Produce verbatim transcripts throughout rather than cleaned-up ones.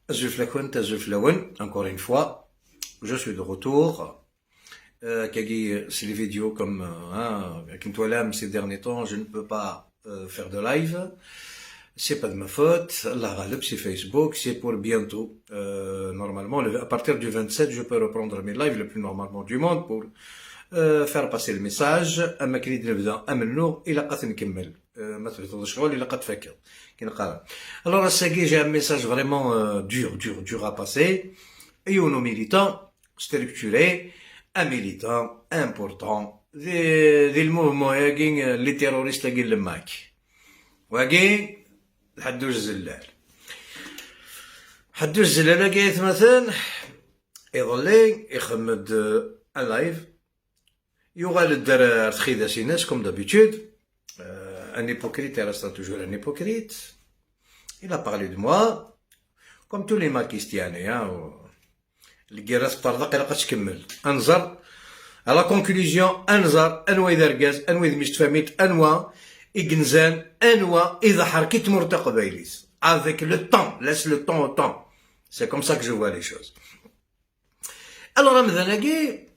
Azul fell-akent, azul fell-awen, encore une fois, je suis de retour. Euh, kagi, c'est les vidéos comme, euh, hein, akken twalam ces derniers temps, je ne peux pas euh, faire de live. C'est pas de ma faute. Allah ghaleb, c'est Facebook, c'est pour bientôt. Euh, normalement, le- à partir du vingt-sept, je peux reprendre mes lives le plus normalement du monde pour euh, faire passer le message. Ama akken i d-nebda amennuɣ, ilaq ad t-nkemmel. Euh, ma tebdiḍ ccɣel, ilaq ad t-tfakkeḍ. Akken qqaren. Alors, ass-agi, j'ai un message vraiment euh, dur, dur, dur à passer. Et un militant structuré, un militant important. Des, des mouvements, euh, les terroristes, le mac. Wagi, Ḥaddus Zellal. Ḥaddus Zellal-agi, aytmaten, iḍelli, ixemmem-d, euh, un live. Yuɣal-d ar, ar txidas-ines, comme d'habitude. Euh, un hypocrite, il reste toujours un hypocrite. Il a parlé de moi, comme tous les maquistes, يعني, hein. Lgirra teṭṭerḍeq, ilaq ad tkemmel. Ad nẓer, à la conclusion, ad nẓer anwa i d argaz, anwa i d mmi-s n tfamilt, anwa i yenzan, anwa i d aḥerki n tmurt taqbaylit. Avec le temps, laisse le temps au temps. C'est comme ça que je vois les choses. Alors, amdan-agi,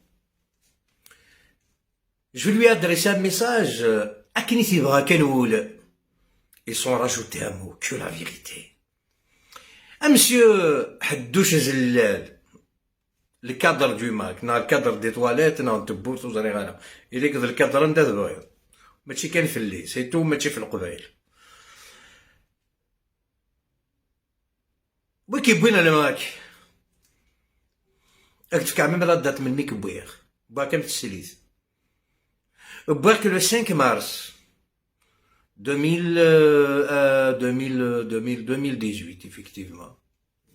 je vais lui adresser un message, euh, akken i t-yebɣa kan wul. Et sans rajouter un mot, que la vérité. A monsieur Ḥaddus Zellal, le cadre du mac, neɣ le cadre des toilettes, neɣ n tewwurt, ur ẓriɣ ara. Ili-k d le cadre anda tebɣiḍ. Mačči kan fell-i, c'est tout, mačči f Leqbayel. Wi k-yewwin le mac? Ad k-d-fkeɣ même la date melmi k-wwiɣ. Wwiɣ-k am teslit. Wwiɣ-k le cinq mars deux mille, euh, euh, deux mille, euh, deux mille, deux mille dix-huit, effectivement.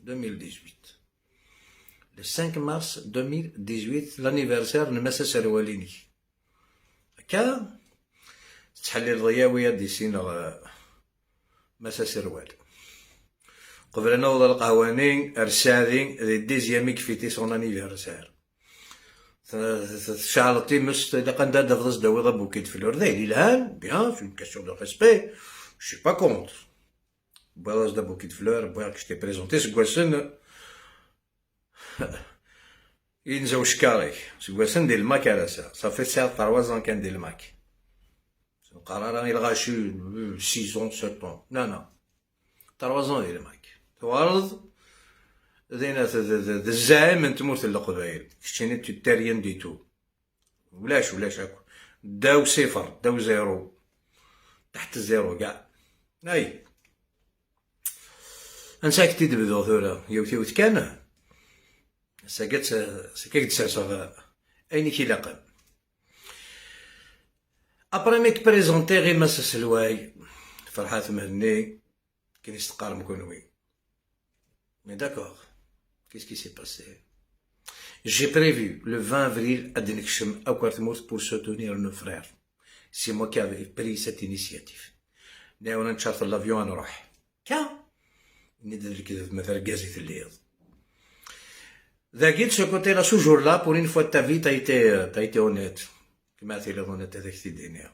Deux mille dix-huit. Le cinq mars deux mille dix-huit, l'anniversaire n Mass Aserwal-inek. Akka, tettḥellileḍ yawi ad d-issineɣ, euh, Mass Aserwal. Qbel ad naweḍ ɣer lqahwa-nni, ar ssaɛdi, di dixième i ifêti son anniversaire. T-, t-, tceɛleḍ times, ilaq anda ad d-tafeḍ ad s-d-tawiḍ abouquet de fleurs. D ayen yelhan, bien, c'est une question de respect, je suis pas contre. Wwiɣ-as-d abouquet de fleurs, wwiɣ-ak, je t'ai présenté seg wassen yenza ucekkaṛ-ik, seg wassen di lmak ar ass-a. Ça fait sept, trois ans kan di lmak. Ur neqqar ara i lɣaci, six ans, sept ans. Non, non. Trois ans di lmak. Tuɣaleḍ d, d, d, d zzaɛim n tmurt n Leqbayel. Keččini, tu t'es rien du tout. Ulac, ulac akk. Ddaw sifr, ddaw zéro. Taḥt zéro, kay. Ay. Ansa i k-t-id-bduɣ tura? Yiwet, yiwet kan. Sagi ad tt-, sagi ad k-d-serseɣ ayen i k-ilaqen. Après mi k-présenté ɣi Mass Aselway, Ferḥat Mhenni, akken i s-teqqarem kunwi. Mais d'accord, qu'est-ce qui s'est passé? J'ai prévu le vingt avril ad d-nekcem akk ar tmurt pour soutenir nos frères. C'est moi qui avais pris cette initiative. Nɛiwen ad neččar l'avion ad nruḥ. Ka? Nni-d d lekdeb, ma d argaz i telliḍ. Dagi, de ce côté-là, ce jour-là, pour une fois de ta vie, t'as été, euh, t'as été honnête. Kma tiliḍ honnête, ad ak-t-id-iniɣ.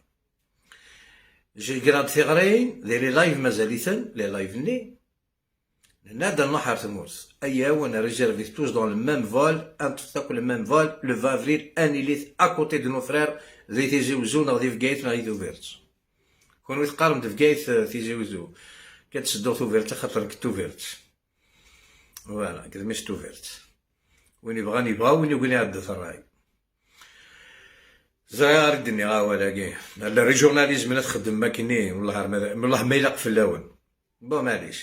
J'ai grad tiɣri, di les lives mazal-iten, les lives-nni. Nenna-d ad nruḥ ar tmurt. Ayaw, ad nréservit tous dans le même vol, ad neṭṭfet akk le même vol, le vingt avril, ad nilit à côté de nos frères, di Tizi Wezzu, neɣ di Bgayet, neɣ di Tubiret. Kunwi teqqarem-d Bgayet, eh, Tizi Wezzu. Kan tsedduɣ Tubiret, axaṭer nekk d Tubiret. Voilà, nekk d mmi-s n Tubiret. Win yebɣan yebɣa, win yugin iɛedda-t ṛṛay. Ẓriɣ ara d-nniɣ awal-agi. Le régionalisme la txeddem akkenni, wellah ar ma, wellah ma ilaq fell-awen. Bon, maɛlic.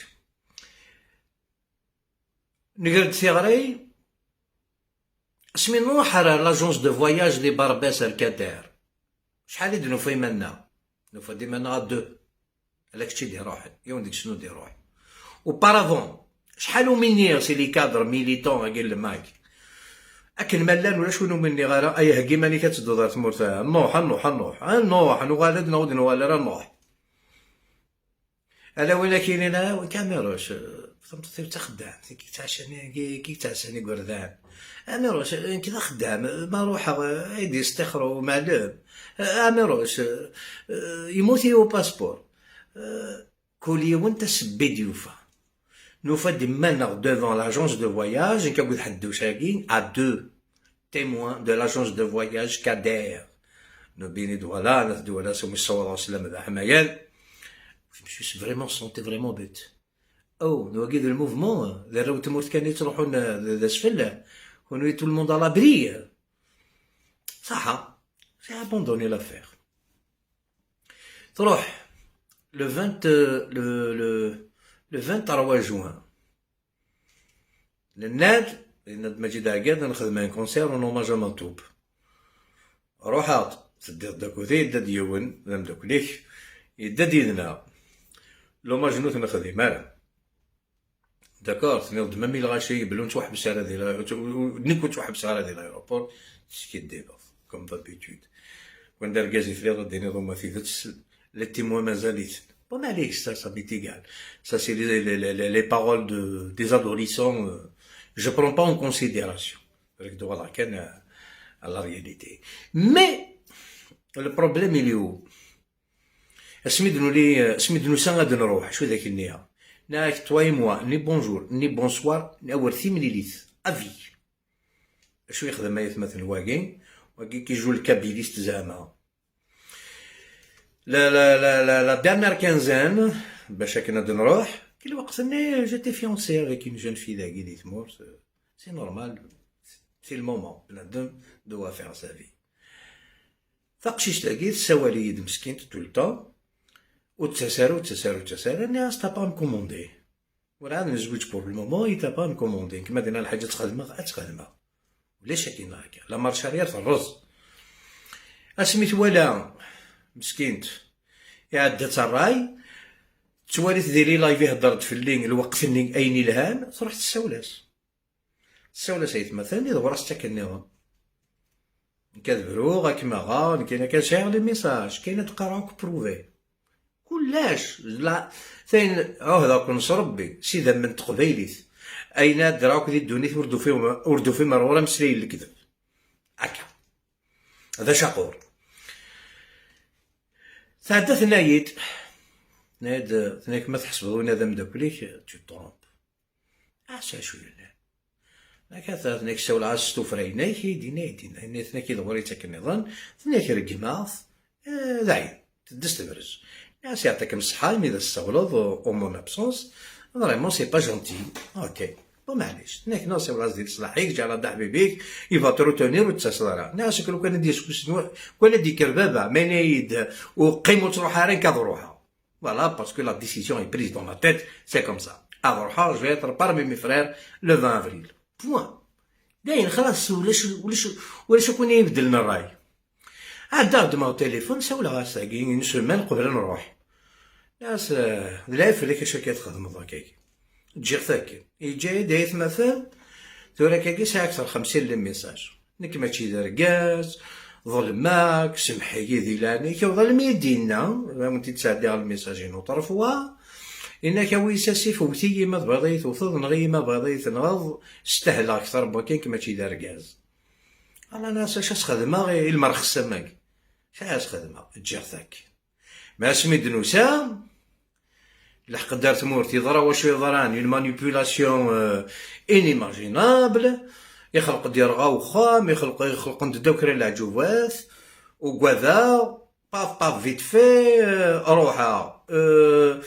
Nger-d tiɣri, asmi nruḥ ar l'agence de voyage di Barbès ar Katar. Acḥal i d-nufa iman-nneɣ? Nufa-d iman-nneɣ à deux. Ala kečč i d-iruḥen, yiwen deg-sen ur d-iruḥ. Auparavant, acḥal umi nniɣ si les cadres militants agi n le mac, akken ma llan ulac win umi nniɣ ara, ay heggi iman-ik ad tedduḍ ar tmurt, a nruḥ, a nruḥ, a nruḥ, a nruḥ, a nuɣal-d neɣ ur d-nuɣal ara, a nruḥ. Ala win ak-yinin, a, Kamiruc, tameṭṭut-iw d taxeddamt, kik ttɛassan, kik ttɛassan igerdan. Amiruc, nekk d axeddam, ma ruḥeɣ, ay d-yestixer umɛellem. Amiruc, yemmut-iyi upaspuṛ. Kul yiwen tasebbi d-yufa. Nufa-d iman-nneɣ devant l'agence de voyage, nekk akked ḥeddus-agi, à deux témoins de l'agence de voyage Kader. Nubini-d, voilà, nat-d, voilà, sumi ssawḍeɣ sslam d aḥmayan. Je me suis vraiment senti vraiment bête. Oh, d wagi d le mouvement, d arraw n tmurt kan i yettruḥun, d, d asfel. Kunwi tout le monde à l'abri. Saḥa, j'ai abandonné l'affaire. Truḥ, le vingt, le, le, le vingt-trois juin. Nenna-d, yenna-d Maǧid Ɛeggat, ad nexdem un concert en hommage à Matoub. Ruḥeɣ-d, teddiḍ-d akked-i, yedda-d yiwen, d ameddakel-ik, yedda-d yid-neɣ. L'hommage-nni ur t-nexdim ara. D'accord, tenniḍ-d même i lɣaci, belli ur nettwaḥbes ara di la-, ur, ur, nekk ur ttwaḥbseɣ ara di l'aéroport, teskiddibeḍ, comme d'habitude. Wanda argaz i telliḍ ad d-tiniḍ uma tidet, les témoins mazal-iten. Bon, allez, ça, ça m'est égal. Ça, c'est les, les, les, les, les paroles de, des adolescents, euh, je prends pas en considération. Rek d-uɣaleɣ kan à, à la réalité. Mais, le problème, il est où? Asmi d-nuli, asmi d-nusa ad nruḥ, acu d ak-nniɣ? Nniɣ-ak, toi et moi, ni bonjour, ni bonsoir, ni awer timlilit. Avis. Acu yexdem ay atmaten wagi? Wagi qui joue le kabyliste zeɛma. La, la, la, la, la dernière quinzaine, bac akken ad nruḥ, deg lweqt-nni, j'étais fiancé avec une jeune fille dagi di tmurt. C'est normal. C'est le moment. Bnadem doit faire sa vie. Taqcict-agi tessawal-iyi-d meskint tout le temps. Ur d-tettas ara, ur d-tettas ara, ur d-tettas ara. Nniɣ-as, t'as pas à me commander. Werɛad nezweǧ pour le moment, et t'as pas à me commander. Nekk ma d-yenna lḥaǧa ad tt-xedmeɣ, ad tt-xedmeɣ. Ulac akken akka. La marche arrière terreẓ. Asmi twala, meskint, iɛedda-tt ṛṛay, tettwali-t di les live ihedder-d fell-i, lweqt-nni ayen ilhan, truḥ tessawel-as. Tessawel-as aytma, tani d ɣur-s akken nniḍen. Nekk ad bruɣ, ad kem-aɣeɣ, nekk kan sɛiɣ les messages, kayen ad d-qqareɣ akk prouvé. Kullec, la, tayen ɛuhdeɣ-ken s Rebbi, s idammen n teqbaylit. Ayen ad d-ddreɣ akk di ddunit ur d-ufim, ur d-ufim ar ɣur ameslay n lekdeb. Akka. D acaqur. Tɛedda tenna-yi-d, tenna-yi-d, tenna-k ma tḥesbeḍ winna d ameddakel-ik, tu te trompes. Ah, s acu yellan? Akka tenna-k ssawleɣ-as s tuffra-inek, i d-yenna, i d-yenna, yenna-k d ɣur-i akken nniḍen, tenna-k reggmeɣ-t, eh, d ayen, teddez tebrez. Nniɣ-as yeɛṭikem ṣṣeḥḥa imi d as-tessawleḍ en mon absence, vraiment c'est pas gentil. Ok. Bon, maɛlic. Tenna-k non, ssawleɣ-as di leṣlaḥ-ik, ǧeɛleɣ d aḥbib-ik, il va te retenir, ur d-tettaseḍ ara. Nniɣ-as akka lukan ad d-yas kusin, lukan ad d-yekker baba, ma yenna-yi-d ur qqim ur ttruḥ ara, nekk ad ruḥeɣ. Voilà, parce que la décision est prise dans ma tête, c'est comme ça. Ad ruḥeɣ, je vais être parmi mes frères le vingt avril. Point. Dayen, xlas, ulac, ulac, ulac akk win i ibeddlen ṛṛay. Ɛeddaɣ ddmeɣ téléphone, sawleɣ-as dagi, une semaine qbel ad nruḥ. Nniɣ-as, eh, d lɛib fell-ak acu akka txedmeḍ akkagi. Ǧǧiɣ-t akken. Yeǧǧa-yi-d aytmaten, tura akkagi sɛiɣ akteṛ xemsin n les messages. Nekk mačči d argaz, ḍelmeɣ-k, semmeḥ-iyi di leɛnaya-k, awḍ almi i d-yenna, ad awen-t-id-sɛeddiɣ lmissaj-inu ṭrefwa, yenna-k awi-yas asif, wwet-iyi ma tebɣiḍ ad iyi-tewteḍ, neɣ-iyi ma tebɣiḍ ad iyi-tenɣeḍ, stehleɣ kter n wakka, nekk mačči d argaz. Ala, nniɣ-as acu as-xedmeɣ i, i lmerxessam-agi? Acu as-xedmeɣ? Ǧǧiɣ-t akken. Mi asmi d-nusa, lḥeqq-d ar tmurt, yeḍra wacu yeḍran, une manipulation, euh, inimaginable. Ixleq-d yerɣa uxxam, ixleq, ixleqen-d ddaw kra n leɛǧubat, ugadeɣ, paf, paf, vite fait, euh, ruḥeɣ. Euh,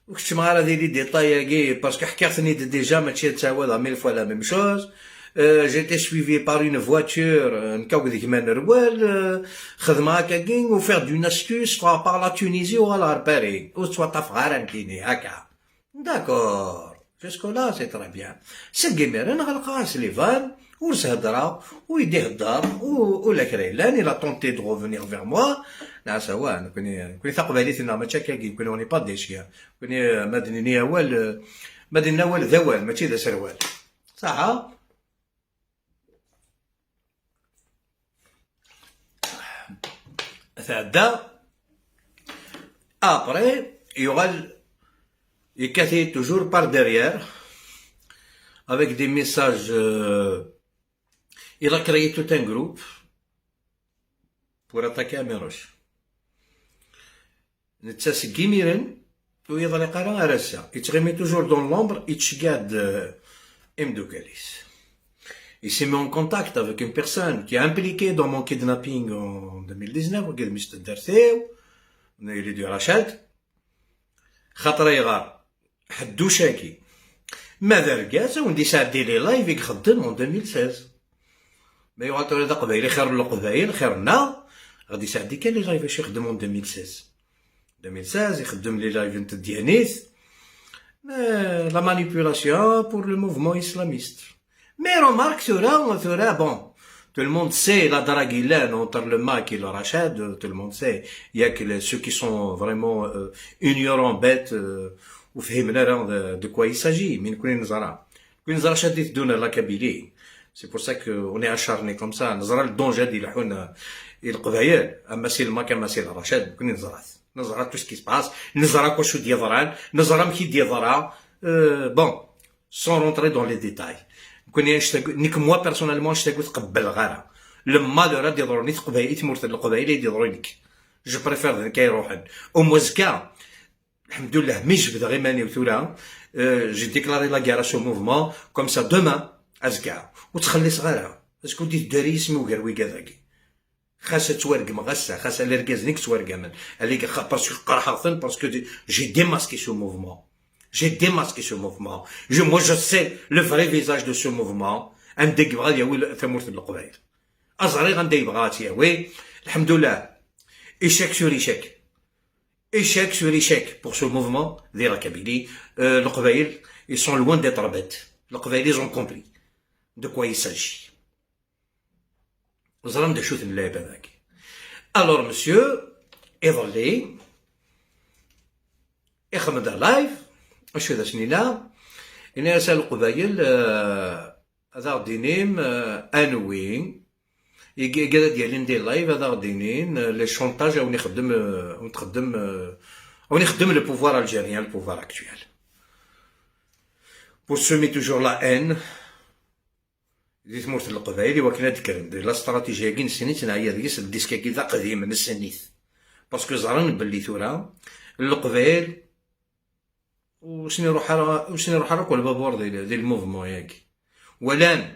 ur keččmeɣ ara di les détails-agi, parce que ḥkiɣ-ten-id déjà, mačči ad ttɛawadeɣ mille fois la même chose. Euh, j'étais suivi par une voiture, euh, nekk akked gma nerwel, euh, xedmeɣ akkagi, ufiɣ-d une astuce, ffɣeɣ par la Tunisie, uɣaleɣ ar Paris, ur ttwaṭṭafeɣ ara nekkini, akka. D'accord, jusque là c'est très bien. Seg imiren ɣelqeɣ-as les vannes, ur s-heddreɣ, ur yi-d-ihedder, u-, ula kra yellan, il a tenté de revenir vers moi. Nniɣ-as, awa, nekkni, nekkni taqbaylit-nneɣ mačči akkagi, nekkni on n'est pas des chiens. Nekkni, euh, ma d-nini awal, euh, ma d-nini awal d awal, mačči d aserwal. Saḥa? Tɛedda. Après, yuɣal yekkat-iyi toujours par derrière avec des messages, euh, il a créé tout un groupe pour attaquer Amirouche. Netta seg imiren Ur yeḍliq ara ar ass-a. Yettɣimi toujours dans l'ombre, yettceggeɛ-d, euh, imeddukal-is. Il s'est mis en contact avec une personne qui est impliquée dans mon kidnapping en deux mille dix-neuf, wagi d mmi-s n taddart-iw, il est du Racad. Xaṭer ayɣer? Ḥedduc-agi. Ma d argaz, a wen-d-yesɛeddi les lives i ixeddem en deux mille seize. Ma yuɣal tura d aqbayli xir n leqbayel, xir-nneɣ, ɣad yesɛeddi kan les lives acu ixeddem en deux mille seize. Deux mille seize, ixeddem les lives n tedyanit. Mais la manipulation pour le mouvement islamiste. Mais remarque, tura, tura, bon, tout le monde sait la drague yellan entre le Mac et le Racad, tout le monde sait. Il y a que les- ceux qui sont vraiment, euh, ignorants, bêtes, euh, ur fhimen ara de, de quoi il s'agit, mais nekkni neẓra. Nekkni neẓra acu d-iteddun ar la Kabylie. C'est pour ça que on est acharné comme ça. Neẓra le danger ad yelḥun, euh, i Leqbayel, ama si le Mac, ama si le Racad, nekkni neẓra-t. Neẓra tout ce qui se passe, neẓra acu d-yeḍran, neẓra amek i d-yeḍra. Euh, bon, sans rentrer dans les détails. Nekkni anect-agi, nekk moi personnellement anect-agi ur t-qebbleɣ ara. Le malheur ad d-yeḍrun i teqbaylit, i tmurt n Leqbayel, i d-yeḍru i nekk. Je préfère d nekk ay iruḥen. Au moins azekka, lḥemdullah, mi jebdeɣ iman-iw tura, euh, j'ai déclaré la guerre à ce mouvement, comme ça demain, azekka, ur ttxelliṣeɣ ara. Azekka ur d-iteddu ara yisem ugar wigad-agi. Xas ad ttwargmeɣ ass-a, xas ala irgazen i yettwargamen. Ala, xa-, parce que qerḥeɣ-ten, parce que j'ai démasqué ce mouvement. J'ai démasqué ce mouvement. Je, moi, je sais le vrai visage de ce mouvement. Anda i yebɣa ad yawi le-, tamurt n Leqbayel. Aẓriɣ anda yebɣa ad tt-yawi. Lḥemdullah. Échec sur échec. Échec sur échec pour ce mouvement di la Kabylie. Euh, Leqbayel, ils sont loin d'être bêtes. Leqbayel, ils ont compris de quoi il s'agit. Ẓran d acu-ten lɛibad-agi. Alors, monsieur, iḍelli, ixdem-d live, acu d as-nini? Ini-as a Leqbayel, euh, ad aɣ-d-inim, euh, anwi i, i, ad d-yalin di live, ad aɣ-d-inin, euh, les chantages a wen-ixeddem, euh, a wen-txeddem, euh, a wen-ixeddem le pouvoir algérien, le pouvoir actuel. Pour semer toujours la haine di tmurt n Leqbayel, i wakken ad d-kkren. La stratégie-agi nessen-itt, neɛya deg-s, le disque-agi d aqdim, nessen-it. Parce que ẓran belli tura Leqbayel ur sen-iruḥ ara, ur sen-iruḥ ara akk lbabur di, di le mouvement-agi. Walan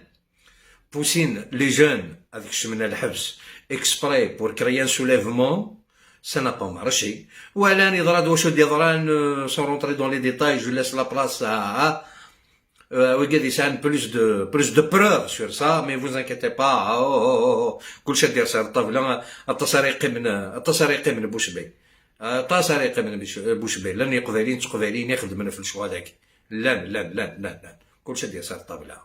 poussin les jeunes ad kecmen lḥebs exprès pour créer un soulèvement, ça n'a pas marché. Walan yeḍra-d wacu d-yeḍran, euh, sans rentrer dans les détails, je laisse la place à, à, euh, wigad yesɛan plus de, plus de preuves sur ça, mais vous inquiétez pas, oh, oh, oh, oh. Kulci ad d-yers ar ṭṭabla, aṭas ara yeqqimen, aṭas ara yeqqimen Bucbi. Aṭas ara yeqqimen Buc-, Bucbi. Llan Yeqbayliyen d Teqbayliyin ixeddmen ɣef lecɣal-agi. Llan, llan, llan, llan, llan. Kulci ad d-yers ar ṭṭabla.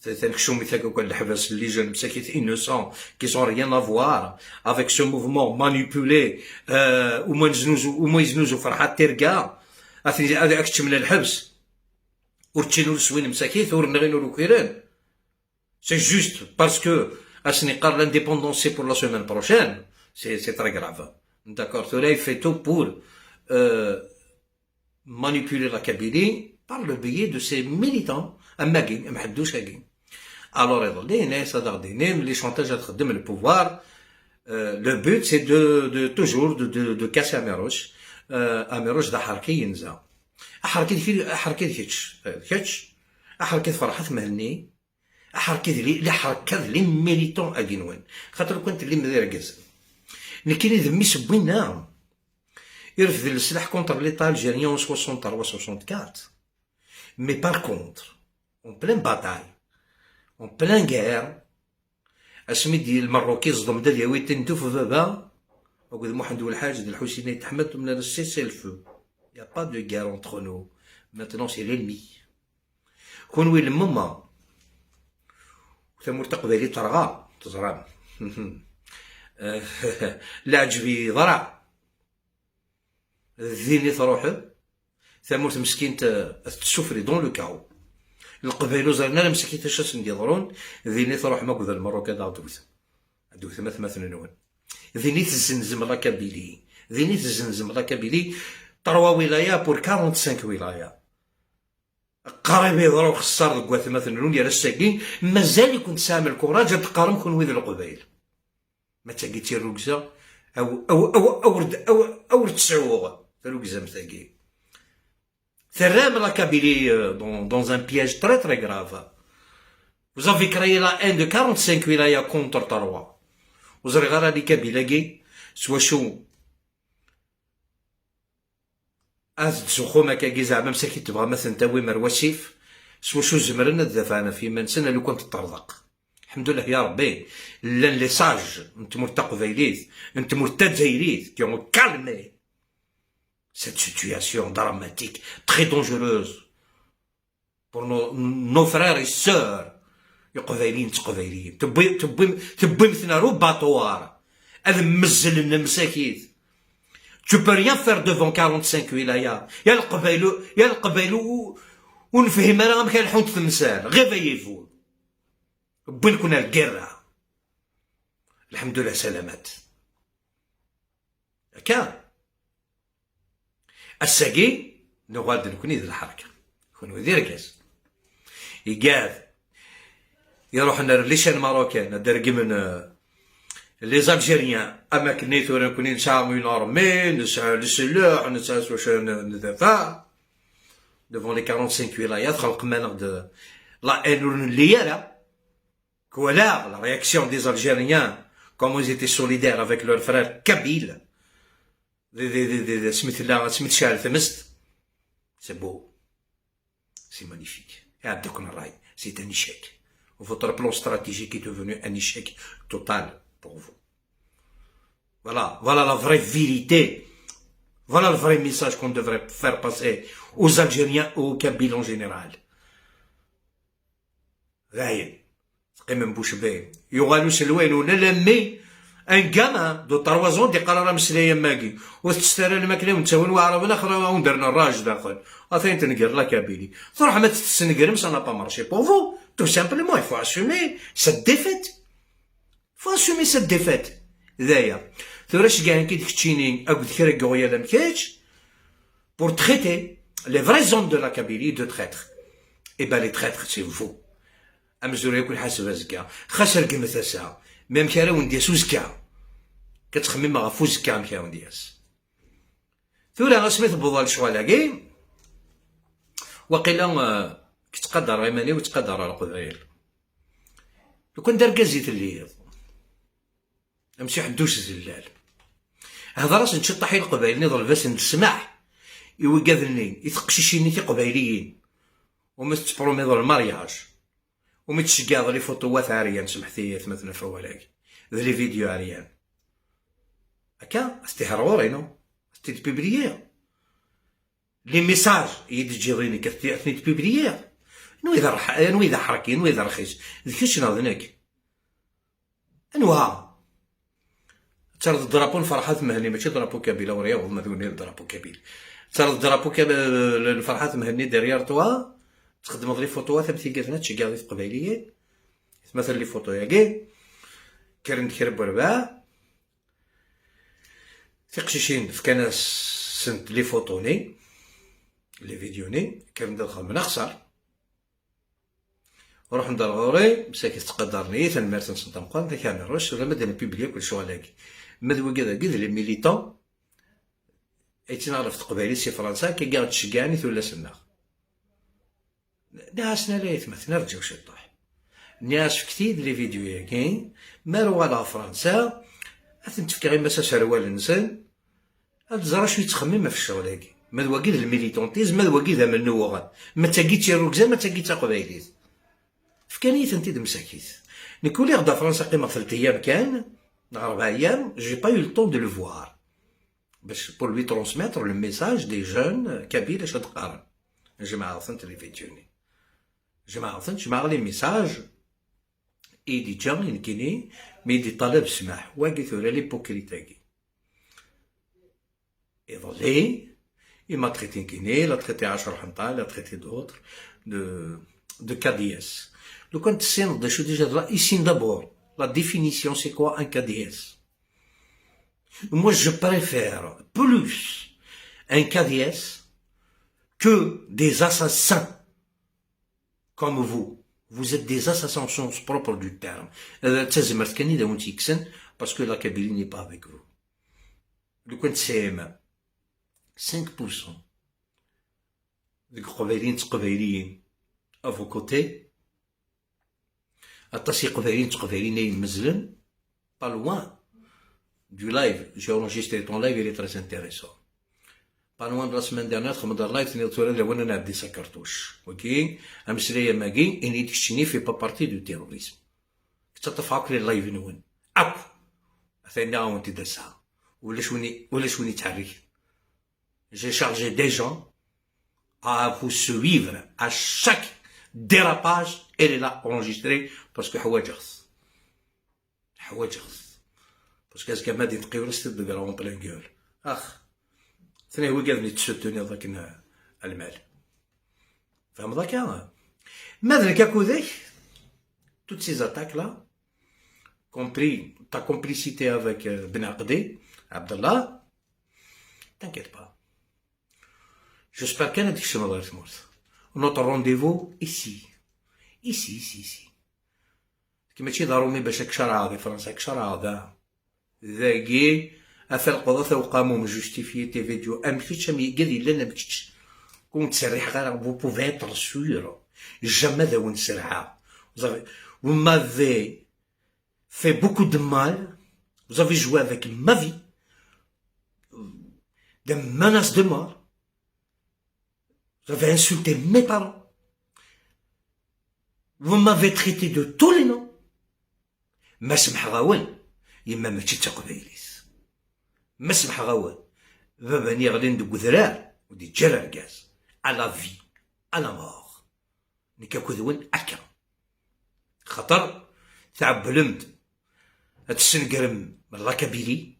Ta-, tanekcumit-agi akk n leḥbas, les jeunes msakit innocents, qui sont rien à voir avec ce mouvement manipulé, euh, uma neznuzu, uma yeznuzu Ferḥat Tirga, ad ten-, ad, ad keččmen lḥebs. Ur ččin ur swin msakit, ur nɣin ur ukiren. C'est juste parce que ad sen-iqqar l'indépendance c'est pour la semaine prochaine, c'est, c'est très grave. D'accord, tura il fait tout pour, euh, manipuler la Kabylie par le biais de ses militants, am wagi, am ḥedduc-agi. Alors, iḍelli, yenna-yas ad aɣ-d-inim, les chantages ad txeddem le pouvoir. Euh, le but, c'est de, de, toujours de, de, de casser Amirouche. Euh, Amirouche d aḥerki yenza. Aḥerki d ki-, aḥerki d kečč, d kečč. Aḥerki d Ferḥat Mhenni. Aḥerki d li-, la ḥerka d les militants agi-nwen. Xaṭer kan tellim d irgazen. Nekkini d mmi-s n winna irefden leslaḥ contre l'État algérien en soixante-trois soixante-quatre. Mais par contre, en pleine bataille, en pleine guerre, asmi d Lmerruk iẓdem-d ad yawi Tinduf baba, akked Muḥend Welḥaǧ d Lḥusin Ayt Ḥmed, mlal cessez-le-feu. Il n'y a pas de guerre entre nous. Maintenant, c'est l'ennemi. Kunwi lmemma. Tamurt taqbaylit terɣa, teẓram. Leɛǧeb yeḍra. Din i truḥem. Tamurt meskint, eh, tessufri dans le chaos. Leqbayel ur ẓrin ara msakit acu asen-d-yeḍrun. Din i truḥem akked Lmerruk ad aɣ-d-wten. Ad d-wtem atmaten-nwen. Din i tezzenzem la Kabylie. Din i tezzenzem la Kabylie. Trois wilayas pour quarante-cinq wilayas. Qrib yeḍra uxeṣṣar deg watmaten-nwen, ger ass-agi mazal-iken tesɛam lkuraǧ ad d-teqqarem kunwi d Leqbayel. Ma d tagi d tirrugza, aw, aw, aw, awer d-, aw, awer tesɛuɣ trugzamt-agi. Terram la Kabylie euh, dans, dans un piège très très grave. Vous avez créé la haine de quarante-cinq wilayas contre trois. Ur ẓriɣ ara les Kabyles-agi s wacu ad ttzuxxum akkagi, zeɛma msakit tebɣam ad ten-tawim ar wasif, s wacu zemren ad dafɛen ɣef yiman-nsen a lukan teṭṭerḍeq. Lḥemdullah ya Rebbi, llan les sages n tmurt taqbaylit, n tmurt tazzayrit, qui ont calmé cette situation dramatique, très dangereuse pour nos, nos frères et sœurs iqbayliyen d teqbayliyin. Tewwi- tewwim- tewwim-ten ar ubaṭwar ad mmezzlen msakit. Tu peux rien faire devant quarante-cinq wilayas. Ya leqbayel, ya leqbayel ur nefhim ara amek ara lḥunt temsal. Réveillez-vous. Wwin-ken ar lgirra. Lḥemdullah salamat. Akka. Ass-agi, nuɣal-d nekni d lḥerka. Kenwi d irgazen. Igad, iruḥen ar les chaînes marocaines, ad d-regmen euh, les Algériens, am akken i tura nekni nesɛa une armée, nesɛa leslaḥ, nesɛa s wacu n- ndafeɛ. Devant les quarante-cinq wilayas, xelqem-aneɣ-d la haine ur nelli ara. Voilà la réaction des Algériens, comment ils étaient solidaires avec leurs frères kabyles. Asmi tella, asmi tecɛel tmest. C'est beau. C'est magnifique. Iɛedda-ken ṛṛay. C'est un échec. Votre plan stratégique est devenu un échec total pour vous. Voilà, voilà la vraie vérité. Voilà le vrai message qu'on devrait faire passer aux Algériens et aux Kabyles en général. Dayen. Teqqimem bouche bée. Yuɣal uselway-nwen alammi un gamin de trois ans d-iqqar ara ameslay am wagi. Ur tettett ara lmakla ur nettawin waɛraben axir a wen-d-rren rraj daxel. Atan tenger la Kabylie. Truḥem ad tt-tessengrem, ça n'a pas marché pour vous. Tout simplement, il faut assumer cette défaite. Faut assumer cette défaite. D aya. Tura ceggɛen-k-id keččini akked kra n yiɣyal am kečč pour traiter les vrais hommes de la Kabylie de traîtres. Eh ben, les traîtres, c'est vous. Amezruy ad ken-iḥaseb azekka. Xas regmet ass-a. Mi amek ara wen-d-yas uzekka? Ka ttxemmimeɣ ɣef uzekka amek ara wen-d-yas. Tura asmi tewweḍ ɣer lecɣal-agi, waqila eh, ttqadareɣ iman-iw, ttqadareɣ Leqbayel. Lukan d argaz i telliḍ, amsiḥ ddu s zellal. Hder-asen ciṭṭaḥ i Leqbayel-nni, ḍleb-asen-d ssmaḥ i wigad-nni, i teqcicin-nni tiqbayliyin. Umi tettpromiḍ lmaryaj, umi tceggɛeḍ les photos-wat ɛeryan, semḥet-iyi atmaten ɣef wawal-agi, d les vidéos ɛeryan. Akka, ad t-iher ɣur-i, non? Ad t-id-publiyiɣ. Les messages i yi-d-teǧǧiḍ i nekk, ad t-, ad ten-id-publiyiɣ. Anwa i d rreḥ-, anwa i d aḥerki, anwa i d rxis? D kečč neɣ d nekk? Anwa? Terreḍ drapeau n Ferḥat Mhenni, mačči drapeau kabyle, ur yaweḍ ma d win drapeau kabyle. Terreḍ drapeau kab-, n Ferḥat Mhenni derrière toi, txeddmeḍ les photos-at am tigatna, tceggɛeḍ i teqbayliyin. Atmaten les photos-agi, kkren-d kra n werbaɛ. Tiqcicin fkan-asent les photos-nni, les vidéos-nni, kkren-d ad xedmen axeṣṣar. Ruḥen-d ar ɣur-i, msakit ttqadaren-iyi, tanemmirt-nsen tameqqrant, ak-ɛni rruc, tura ma d-npubliya akk lecɣal-agi. Ma d wigad-agi d les militants, ay ttnaɣ ɣef teqbaylit si Fransa, akka i aɣ-d-ceggɛen i tullas-nneɣ. Nniɣ-asen ala aytmaten, rǧu ciṭṭaḥ. Nniɣ-as fket-iyi-d les vidéos-agi, mi ara uɣaleɣ ɣer Fransa, ad ten-fkeɣ i Mass aserwal-nsen, ad ẓreɣ acu yettxemmim ɣef ccɣel-agi. Ma d wagi d lmilitantisme, ma d wagi d amennuɣ, ma d tagi d tirrugza, ma d tagi d taqbaylit. Fkan-iyi-tent-id msakit. Nekk uliɣ-d ɣer Fransa, qqimeɣ telt ayyam kan, neɣ rebɛa ayyam, j'ai pas eu le temps de le voir. Bac pour lui transmettre le message des jeunes kabyles acu ad qqaren. Jemɛeɣ-tent les vidéos-nni. Jemɛeɣ-tent, jemɛeɣ les messages i d-iǧǧa i nekkini, mi d-iṭalab ssmaḥ. Wagi tura l'hypocrite-agi. Iḍelli, il m'a traité nekkini, il a traité Ɛacur Ḥenṭal, il a traité d'autres, de, de K D S. Lukan tessineḍ d acu déjà, issin d'abord la définition, c'est quoi un K D S? Moi, je préfère plus un K D S que des assassins comme vous. Vous êtes des assassins au sens propre du terme. Euh, d tazmert kan i d awen-tt-yekksen, parce que la Kabylie n'est pas avec vous. Lukan tesɛim cinq pour cent deg Iqbayliyen d Teqbayliyin à vos côtés. Aṭas Iqbayliyen d Teqbayliyin ay immezlen, pas loin du live, j'ai enregistré ton live, il est très intéressant. Pas loin de la semaine dernière, txedmeḍ live, tenniḍ tura d lawan ad nɛeddi s akerṭuc. Wagi, ameslay am wagi, ini-d keččini fait pas partie du terrorisme. Ttaṭṭafeɣ akk les live-nwen. Akk! Atan nniɣ-awen-t-id ass-a. Ulac win i, ulac win yettḥerriken. J'ai chargé des gens à vous suivre à chaque dérapage, elle est là enregistrée parce que ḥwaǧeɣ-t. Ḥwaǧeɣ-t. Parce que azekka ma d-ineqqi ur as-t-id-ḍeggreɣ en pleine gueule. Ax. Tnehwi gaden yettsuttuniḍ akken, euh, lmal. Fehmeḍ akka? Ma d nekk akked-k, toutes ces attaques-là, compris ta complicité avec, euh, Ben Aqdi, Abdallah, t'inquiète pas. J'espère kan ad tkecmeḍ ɣer tmurt. Notre rendez-vous ici. Ici, ici, ici. Nekk mačči d aṛumi bac ad k-carɛeɣ di Fransa, ad k-carɛeɣ da. Dagi, ata lqeḍ, ata uqamum, justifié tes vidéos. Am kečč, am yigad yellan am kečč. Ur wen-ttserriḥeɣ ara, vous pouvez être sûr. Jamais ad awen-serrḥeɣ. Vous avez, vous m'avez fait beaucoup de mal. Vous avez joué avec ma vie. Des menaces de mort. Vous avez insulté mes parents. Vous m'avez traité de tous les noms. Ma semḥeɣ-awen, yemma mačči d taqbaylit. Ma semḥeɣ-awen, baba-nni yeɣlin deg udrar, ur d-yeǧǧi ara argaz. À la vie, à la mort. Nekk akked-wen akka. Xaṭer tɛewwlem-d ad tessengrem la Kabylie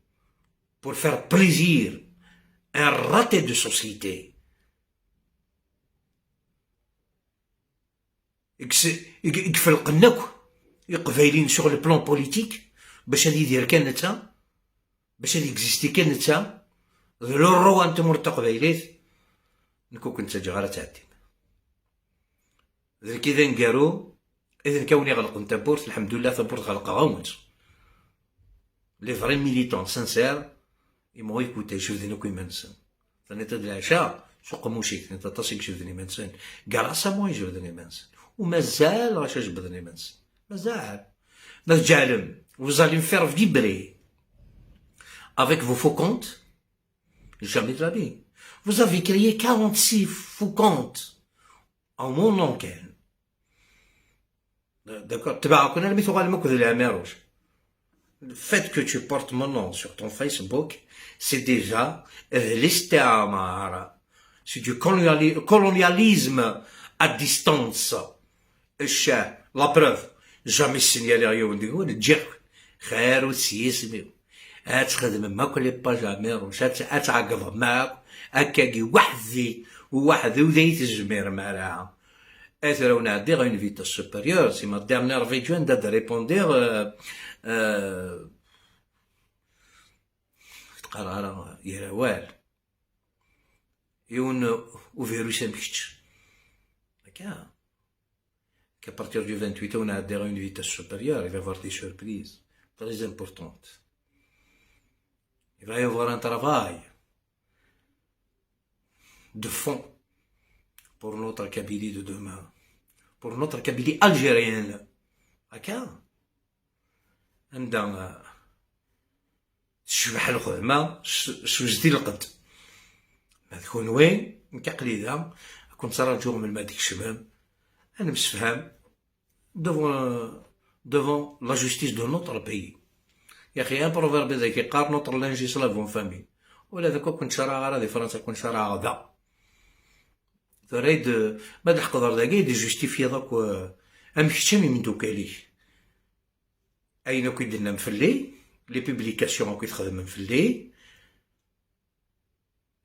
pour faire plaisir à un raté de société. I s-, i, i ifelqen akk Iqbayliyen sur le plan politique, bac ad yidir kan netta, bac ad existi kan netta, d l'euro n tmurt taqbaylit, nekk ur ken-ttaǧǧaɣ ara ad tɛeddim. D nekk i d aneggaru, i d nekk a wen-iɣelqen tawwurt, lḥemdullah, tawwurt ɣelqeɣ-awen-tt. Les vrais militants sincères, ils m'ont écouté, jebden akk iman-nsen. Tenniḍ-d leɛca, s uqemmuc-ik, tenniḍ aṭas i ijebden iman-nsen. Grâce à moi i jebden iman-nsen. U mazal ɣaca jebden iman-nsen. Mazal. Ma tǧeɛlem, vous allez me faire vibrer avec vos faux comptes. Jamais de la vie. Vous avez créé quarante-six faux comptes en mon nom kan. D'accord, tebɛeɣ-ken armi tuɣalem akk d Lɛamiruc. Le fait que tu portes mon nom sur ton Facebook, c'est déjà, euh, l'istiɛmar. C'est du coloniali-, colonialisme à distance. Ccah, la preuve, jamais signaliɣ yiwen deg-wen, ǧǧiɣ-k xir-, s yisem-iw. Ad txedmem akk les pages Ɛmiruc, ad t-, ad tɛeggḍem akk, akkagi weḥd-i, weḥd-i ur d ay tezmirem ara. Ay tura wen-ɛeddiɣ une vitesse supérieure, si ma dernière vidéo anda d-répondiɣ, euh, euh, teqqar ara yir awal. Yiwen uvirus am kečč. Akka. Qu'à partir du vingt-huit, on a adhéré à une vitesse supérieure. Il va y avoir des surprises très importantes. Il va y avoir un travail de fond pour notre Kabylie de demain, pour notre Kabylie algérienne. Akka. Anda, euh, tecbeḥ lxedma s, s uzdi lqedd. Ma d kunwi, nekk aql-i da, ad ken-ttṛaǧuɣ melmi ad d-tkecmem, ad nemsefham devant, devant la justice de notre pays. Yaxi, un proverbe dagi yeqqar, notre linge il se lave en famille. Ula d akk ur ken-ttcaraɛeɣ ara di Fransa, ur ken-ttcaraɛeɣ da. Tura i d, ma d-leḥqeḍ ar dagi, i d-justifiyeḍ akk, euh, am kečč am imeddukal-ik. Ayen akk i d-tennam fell-i, les publications akk i txedmem fell-i,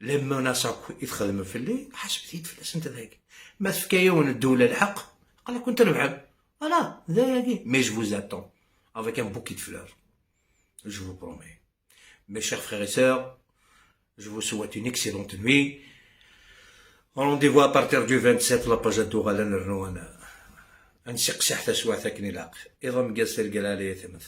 les menaces akk i txedmem fell-i, ḥasbet-iyi-d fell-asent dagi. Ma tefka-yawen ddewla lḥeqq, aql-aken trebḥem. Voilà, d ayagi. Mais je vous attends avec un bouquet de fleurs. Je vous promets. Mes chers frères et sœurs, je vous souhaite une excellente nuit. Rendez-vous à partir du vingt-sept, la page ad d-uɣal ad nernu ad n-, ad nsiqsiḥ taswiɛt akken ilaq. Iḍ ameggaz, tirga lɛali ay timet.